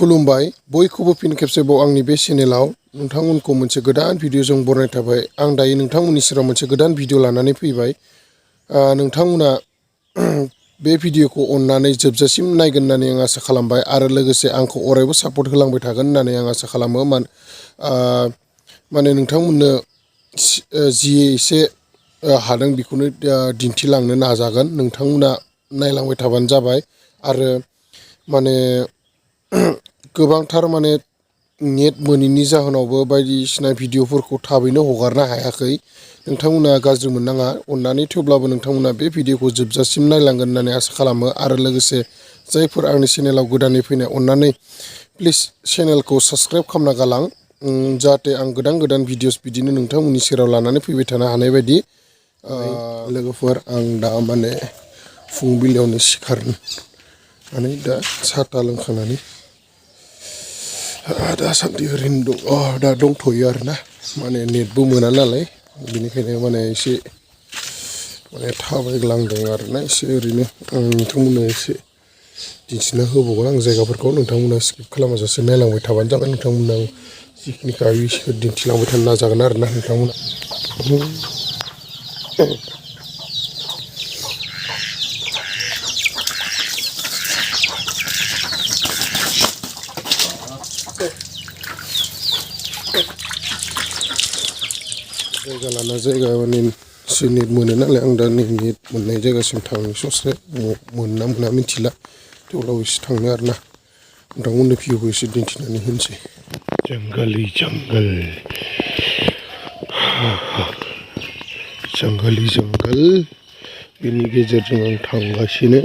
खुलुमबाय बयखौबो फिन खेबसेबाव आंनि बे चेनेलाव नोंथांमोनखौ मोनसे गोदान भिडिअजों बरायनाय थाबाय। आं दायो नोंथांमोननि सेराव मोनसे गोदान भिडिअ लानानै फैबाय। नोंथांमोना बे भिडिअखौ अननानै जोबजासिम नायगोन होननानै आं आसा खालामबाय आरो लोगोसे आंखौ अरायबो सापर्ट होलांबाय थागोन होननानै आं आसा खालामो। माने नोंथांमोननो जि एसे हादों बेखौनो दिन्थिलांनो नाजागोन। नोंथांमोना नायलांबाय थाबानो जाबाय आरो माने गोबांथार माने नेट मोनैनि जाहोनावबो बायदिसिना भिडिअफोरखौ थाबैनो हगारनो हायाखै। नोंथांमोना गाज्रि मोननाङा अननानै, थेवब्लाबो नोंथांमोना बे भिडिअखौ जोबजासिम नायलांगोन होननानै आसा खालामो। आरो लोगोसे जायफोर आंनि चेनेलाव गोदानै फैनाय अननानै प्लिज चेनेलखौ साबस्क्राइब खालामना गालां, जाहाथे आं गोदान गोदान भिडिअस बिदिनो नोंथांमोननि सेराव लानानै फैबाय थानो हानाय बायदि। लोगोफोर, आं दा माने फुंबिलियावनो सिखारनानै दा साहा लोंखांनानै दासान्दि ओरैनो दं। दा दंथ'यो आरोना, माने नेटबो मोना नालाय बेनिखायनो माने एसे माने थाबायग्लांदों आरोना एसे ओरैनो। आं नोंथांमोननो एसे दिन्थिना होबावगोन आं जायगाफोरखौ। नोंथांमोना स्किप खालामाजासे नायलांबाय थाबानो जाबाय। नोंथांमोना जिखिनिखौ हायो एसे दिन्थिलांबाय थानो नाजागोन आरोना नोंथांमोना। जायगा लाना जायगा माने नेट मोनो नालाय, आं दा नेट मोननाय जायगासिम थांनो ससे मोनो ना मोना मिथिला, थेवब्लाबो एसे थांनो आरोना नोंथांमोननो भिउखौ एसे दिन्थिनानै होनोसै। जंगली जंगल, जंगली जंगल, बेनि गेजेरजों आं थांगासिनो।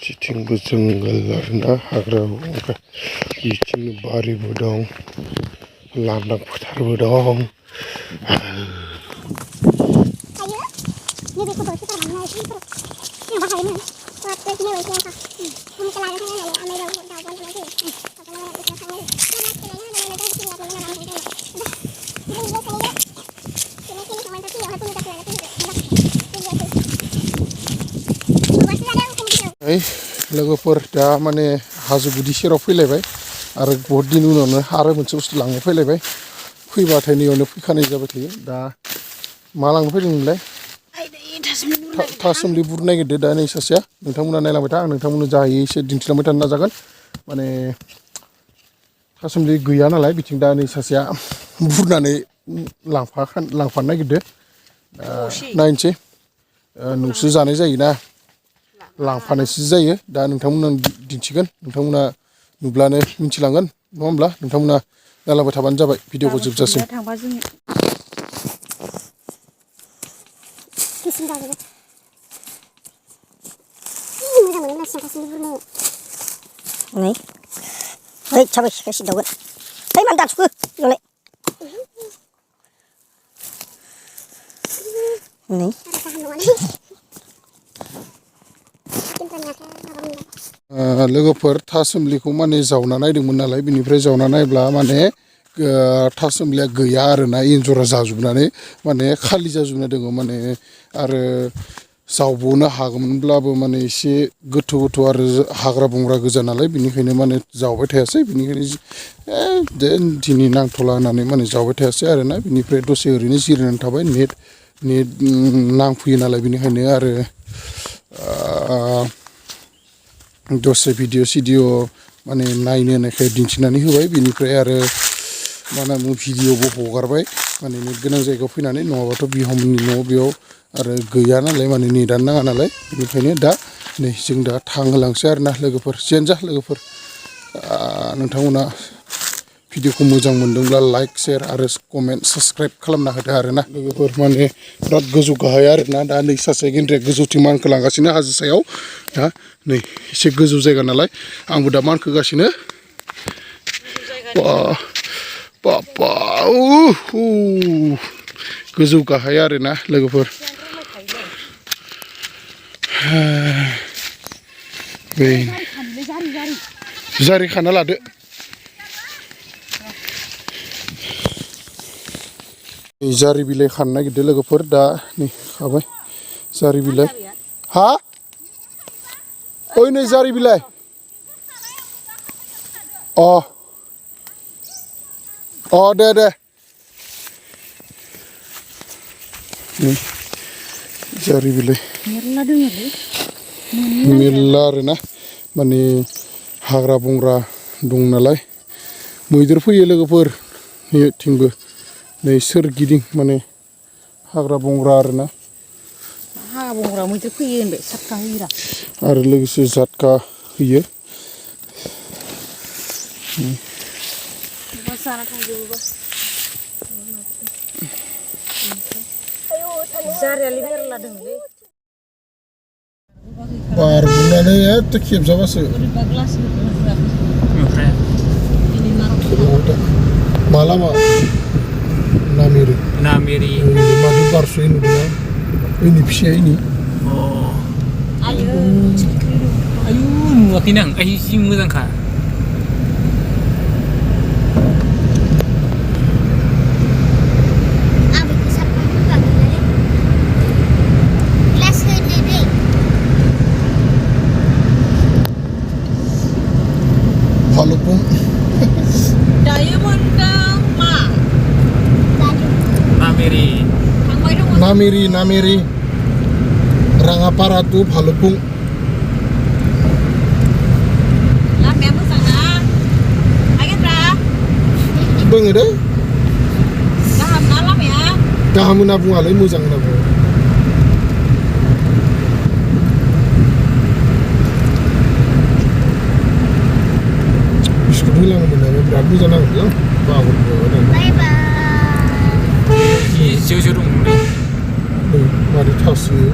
बिथिंबो जंगल आरोना, हाग्रा बंग्रा, बिथिंनो बारिबो दं, लांदां फोथारबो दं। लोगोफोर, दा माने हाजो गुदि सेराव फैलायबाय आरो बहुत दिन उनावनो आरो मोनसे बुस्थु लांनो फैलायबाय। फैबाथाय नैयावनो फैखानाय जाबाय थायो। दा मा लांनो फैदोंमोनलाय? थासुमलि बुरनो नागिरदो दा नै सासेया। नोंथांमोना नायलांबाय था, आं नोंथांमोननो जा हायो एसे दिन्थिलांबाय थानो नाजागोन। माने थासुमलि गैया नालाय बिथिं दा नै सासेया बुरनानै लांफानो नागिरदो। नायनोसै, नोंसो जानाय जायोना लांफानायसो जायो। दा नोंथांमोना दिन्थिगोन, नोंथांमोना नुब्लानो मिथिलांगोन, नङा होमब्ला? नोंथांमोना नायलांबाय थाबानो जाबाय भिडिअखौ जोबजासिम। साबाय सिखायसि दावगोन मानो दानस'खो इयावलाय लोगोफोर, थासुमलिखौ माने जावना नायदोंमोन नालाय, बिनिफ्राय जावना नायब्ला माने थासुमलिया गैया आरोना, एन्जरा जाजोबनानै माने खालि जाजोबना दङ माने। आरो जावब'नो हागौमोनब्लाबो माने एसे गोथौ गोथौ आरो हाग्रा बंग्रा गोजा नालाय, बिनिखायनो माने जावबाय थायासै। बिनिखायनो दिनै नांथ'ला होननानै माने जावबाय थायासै आरोना। बिनिफ्राय दसे ओरैनो जिरायनानै थाबाय, नेट नांफैयो नालाय, बिनिखायनो आरो दसे भिडिअ माने नायनो होनायखाय दिन्थिनानै होबाय। बिनिफ्राय आरो मा होनना बुङो, भिडिअबो हगारबाय माने नेट गोनां जायगायाव फैनानै। नङाबाथ' बिहामनि न' बेयाव आरो गैया नालाय, माने नेटआनो नाङा नालाय, बेनिखायनो दा नै जों दा थांहोलांसै आरोना लोगोफोर। जियानो जा लोगोफोर, नोंथांमोना भिडिअखौ मोजां मोनदोंब्ला लाइक, शेयार आरो कमेन्ट, साबस्क्राइब खालामना होदो आरोना लोगोफोर। माने बिराद गोजौ गाहाय आरोना। दा नै सासे गेन्द्राया गोजौथिं मानखोलांगासिनो हाजो सायाव। दा नै एसे गोजौ जायगा नालाय, आंबो दा मानखोगासिनो। बाबा गोजौ गाहाय आरोना लोगोफोर। जारि खाना लादो। जारि बिलाइ खानो नागिरदो लोगोफोर। दा नै खाबाय जारि बिलाइ हा ओइ नै जारि बिलाइ अ दे जारि बिलाइ मेरला आरोना माने हाग्रा बंग्रा दं नालाय मैदेर फैयो लोगोफोर थिंबो नै सोरगिदिं माने हाग्रा बंग्रा आरोना हाग्रा बंग्रा मैदेर फैयो होनबाय साबखा होयोरा आरो लोगोसे जातका होयो जाना थांजोबोबा जारियालाय मेरला दंलै बार बुनानै एथ' खेबजाबासो माला मा नामेरि मादि बारस'यो नुदोंना बैनि फिसाया इनि आयु नुवाखैनो आं आइ जि मोजांखा Bhalupung Namiri Rangapara tu Bhalupung Lamanya moजां ना आगेन्द्रा Bengok deh गाहाम ना लामाया Gaham होनना बुङालै मोजां होनना बुङो बिस्कुट होलाङोमोन नालाय बिराद मोजां नांगौलै बावगारबाय बाय बाय जौ दंलै मारै थासोयो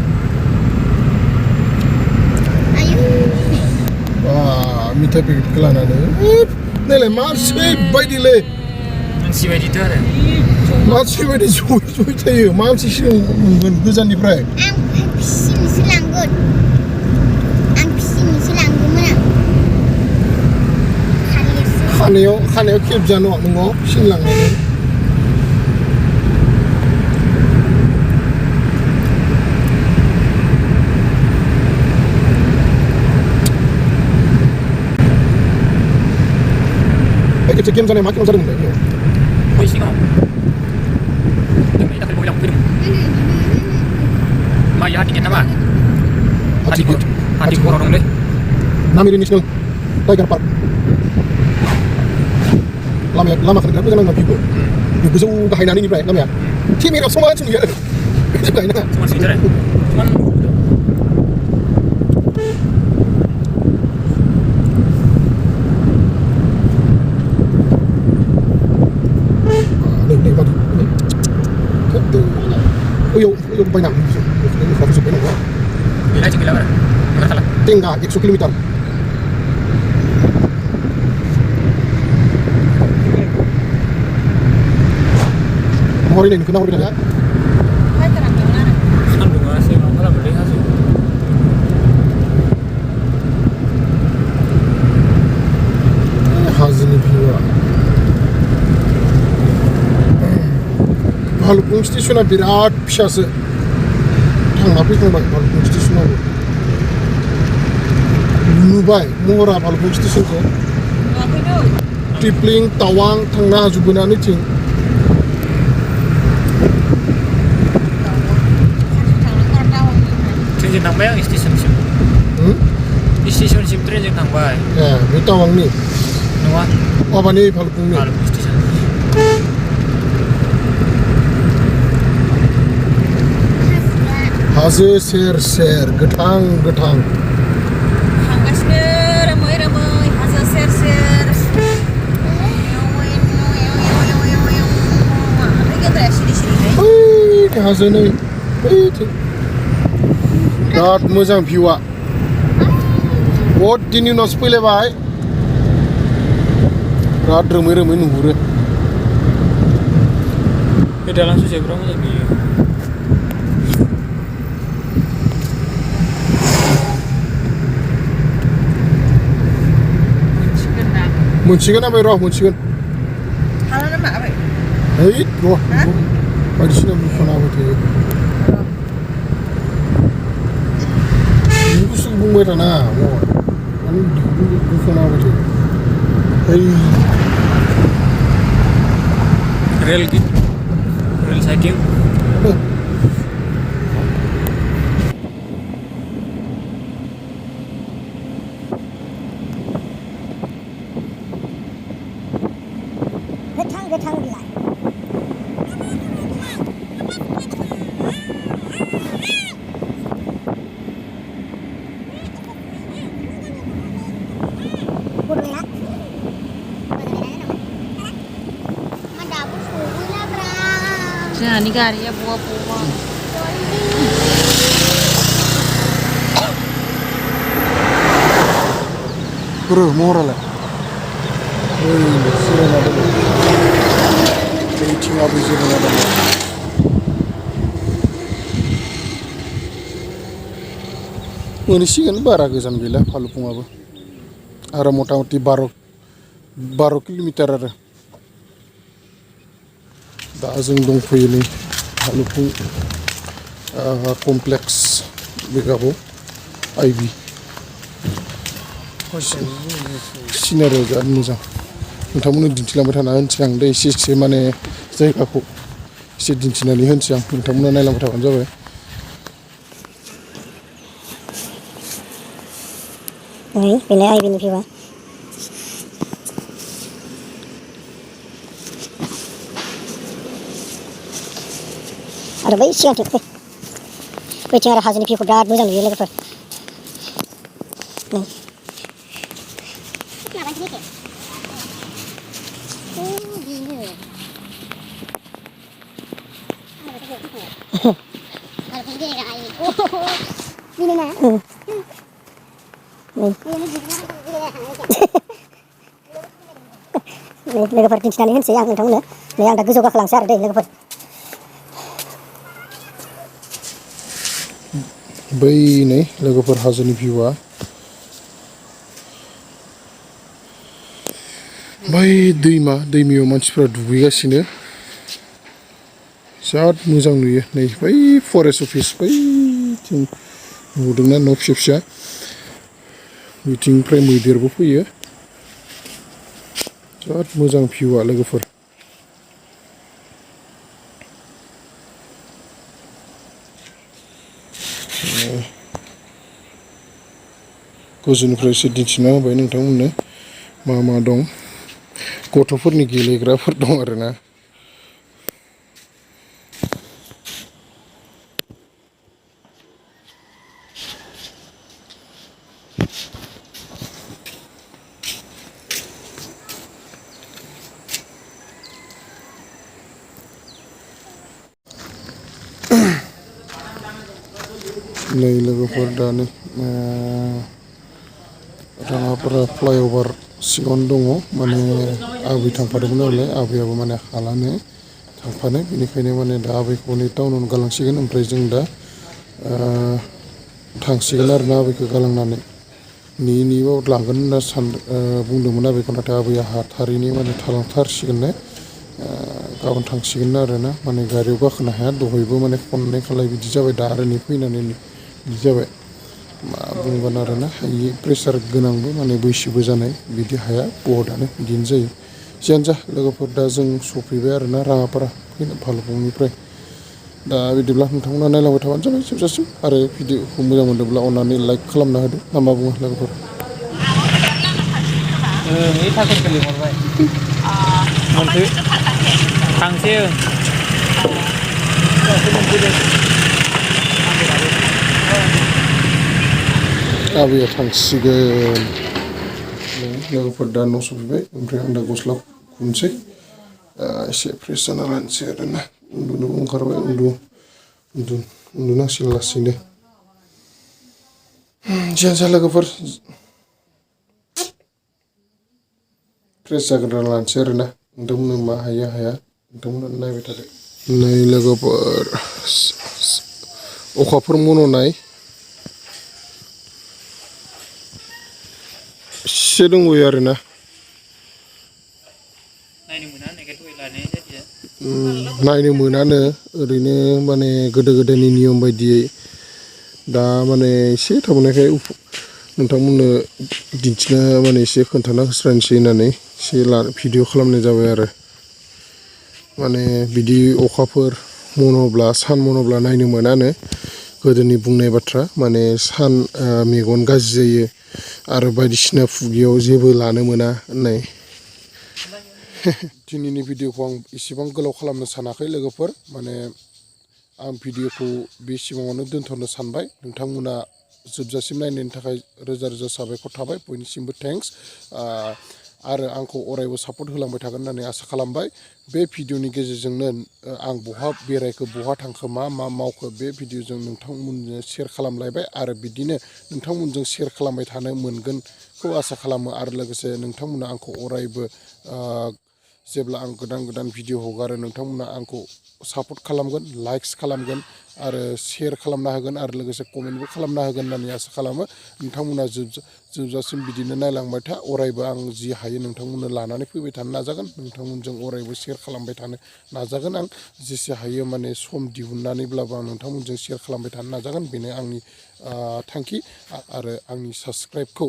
मिथाइ पेकेटखौ लानानै नैलाय मानसि बायदिलै मानसि बायदिथ' आरो मानसि बायदि ज'यै थायो मानसि सिगां मोनगोन गोजाननिफ्राय आं फिसिनोसो लांगौमोन खानायाव खेबजानो न'आव फिसिनो लांनानै खेबसे गेम जानाय मा गेम जादोंमोनलाय बेयाव बै सिगाङाव दाखालि बयलाव फैदोंमोन मा इयो हाथिगेट नामा हाथि खर' दंलै नामेरि नेसनेल टाइगार पार्क लामाखौ बिराद मोजां नांगौ भिउखौ गोजौ गाहायनानै निफ्राय लामाया केमेरायाव समान नुयो आरो गोजौ गाहायना समान सैथारो समान Uyuk banyak ini kalau supaya nggak gila berapa tinggal 100 km hari ini kenapa udah sandung asih malah beli hasil hazini biwa Bhalupung station birat फिसासो थांना फैखांबाय Bhalupung स्टेशनाव नुबाय महरा Bhalupung स्टेशनखौ टिप्लिं टावां थांनो हाजोबोना नैथिं ट्रेनजों थांबाय आं स्टेशनसिम ट्रेनजों थांबाय ए बे टावांनि नङा माबानि Bhalupungनि स्टेशन हाजो सेर गोथां थांगासिनो रोमै हाजो सेर हाजो नै बैथिं बिराद मोजां भिउआ बहुद दिननि उनावसो फैलायबाय बिराद रोमै नुहुरो बे दालां ससेफ्राव मोजां नुयो मोनसिगोन ओमफ्राय र' मोनसिगोन हालाना माबाय है र' बायदिसिना बुखाना होबाय थायो बुंबाय थाना माने दुखुनांबाय थायो रेल साइटिं गोथां बिलाइ जोंहानि गारिया बवा Bro, महरालाय जिरायना दङ बैथिङाबो जिरायना दङ मोनहैसिगोन बारा गोजान गैला भालुपुङाबो आरो मथा मथि 12 किल'मिटार आरो दा जों दंफैयो नै भालुपुं कमप्लेक्स बेगाबाव आइबि सिनारिया बिराद मोजां नोंथांमोननो दिन्थिलांबाय थाना होनसै आं दा एसे माने जायगाखौ एसे दिन्थिनानै होनसै आं नोंथांमोना नायलांबाय थाबानो जाबाय बेलाय आइबिनि भिउआ आरो बै सिगांथिं बैथिं आरो हाजोनि भिउखौ बिराद मोजां नुयो लोगोफोर लोगोफोर दिन्थिनानै होनसै आं नोंथांमोननो नै आं दा गोजौ गाखोलांसै आरो दै लोगोफोर बै नै लोगोफोर हाजोनि भिउआ बै दैमायाव मानसिफ्रा दुगैगासिनो बिराद मोजां नुयो नै बै फरेस्ट अफिस बैथिं नुदोंना न' फिसा फिसा बिथिंनिफ्राय मैदेरबो फैयो बिराद मोजां भिउआ लोगोफोर गोजौनिफ्राय एसे दिन्थिना होबाय नोंथांमोननो मा दं गथ'फोरनि गेलेग्राफोर दं आरोना नै लोगोफोर दा नै राङापारा फ्लाइअभार सिङावनो दङ माने आबै थांफादोंमोन नालाय आबैयाबो माने हालानो थांफानो बेनिखायनो माने दा आबैखौ नै टाउनावनो गालांसिगोन ओमफ्राय जों दा थांसिगोन आरोना आबैखौ गालांनानै नेबाव लांगोन होनना बुंदोंमोन आबैखौ नाथाय आबैया हाथारैनि माने थालांथारसिगोननो गाबोन थांसिगोन आरोना माने गारियाव गाखोनो हाया दहायबो माने खननै खालाय बिदि जाबाय दा आरो नै फैनानै बिदि जाबाय मा बुंगोन आरोना हायि प्रेसार गोनांबो माने बैसोबो जानाय बिदि हाया बहुदानो बिदिनो जायो जियानो जा लोगोफोर दा जों सफैबाय आरोना राङापारा भालुपुंनिफ्राय दा बिदिब्ला नोंथांमोना नायलांबाय थाबानो जाबाय जोबजासिम आरो भिडिअखौ मोजां मोनदोंब्ला अन्नानै लाइक खालामना होदो ना मा बुङो लोगोफोर थाखोखौ लिंहरबाय थांसै आबैया थांसिगोन लोगोफोर दा न' सफैबाय ओमफ्राय आं दा गस्ला खुनोसै एसे फ्रेस जाना लानोसै आरोना उन्दुनोबो ओंखारबाय उन्दुनांसिगोन लासैनो जियानो जा लोगोफोर फ्रेस जाग्रोना लानोसै आरोना नोंथांमोननो मा हायो हाया नोंथांमोना नायबाय थादो नै लोगोफोर अखाफोर मन'नाय एसे दंबोयो आरोना नायनो मोनानो ओरैनो माने गोदो गोदायनि नियम बायदियै दा माने एसे थाबोनायखाय नोंथांमोननो दिन्थिनो माने एसे खोन्थाना होस्रानोसै होननानै एसे भिडिअ खालामनाय जाबाय आरो माने बिदि अखाफोर मनोब्ला सान मनोब्ला नायनो मोनानो गोदोनि बुंनाय बाथ्रा माने सान मेगन गाज्रि जायो आरो बायदिसिना खुगायाव जेबो लानो मोना होननाय दिनैनि भिडिअखौ आं इसेबां गोलाव खालामनो सानाखै लोगोफोर माने आं भिडिअखौ बेसिमावनो दोनथ'नो सानबाय नोंथांमोना जोबजासिम नायनायनि थाखाय रोजा रोजा साबायखर थाबाय बयनिसिमबो थेंक्स आरो आंखौ अरायबो सापर्ट होलांबाय थागोन होननानै आसा खालामबाय बे भिडिअनि गेजेरजोंनो आं बहा बेरायखो बहा थांखो मा मावखो बे भिडिअजों नोंथांमोननो शेयार खालामलायबाय आरो बिदिनो नोंथांमोनजों शेयार खालामबाय थानो मोनगोनखौ आसा खालामो आरो लोगोसे नोंथांमोना आंखौ अरायबो जेब्ला आं गोदान भिडिअ हगारो नोंथांमोना आंखौ सापर्ट खालामगोन लाइक्स खालामगोन आरो शेयार खालामना होगोन आरो लोगोसे कमेन्टबो खालामना होगोन होननानै आसा खालामो नोंथांमोना जोबजासिम बिदिनो नायलांबाय था अरायबो आं जि हायो नोंथांमोननो लानानै फैबाय थानो नाजागोन नोंथांमोनजों अरायबो शेयार खालामबाय थानो नाजागोन आं जेसे हायो माने सम दिहुननानैब्लाबो आं नोंथांमोनजों शेयार खालामबाय थानो नाजागोन बेनो आंनि थांखि आरो आंनि साबस्क्राइबखौ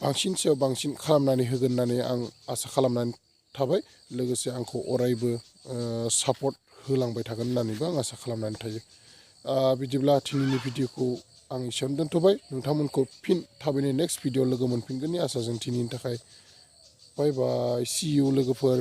बांसिन सायाव बांसिन खालामनानै होगोन होननानै आं आसा खालामनानै थाबाय लोगोसे आंखौ अरायबो सापर्ट होलांबाय थागोन होननानैबो आं आसा खालामनानै थायो बिदिब्ला दिनैनि भिडिअखौ आं एसेयावनो दोनथ'बाय नोंथांमोनखौ फिन थाबैनो नेक्स्ट भिडिअ लोगो मोनफिनगोननि आसाजों दिनैनि थाखाय बाय बाय सि इउ लोगोफोर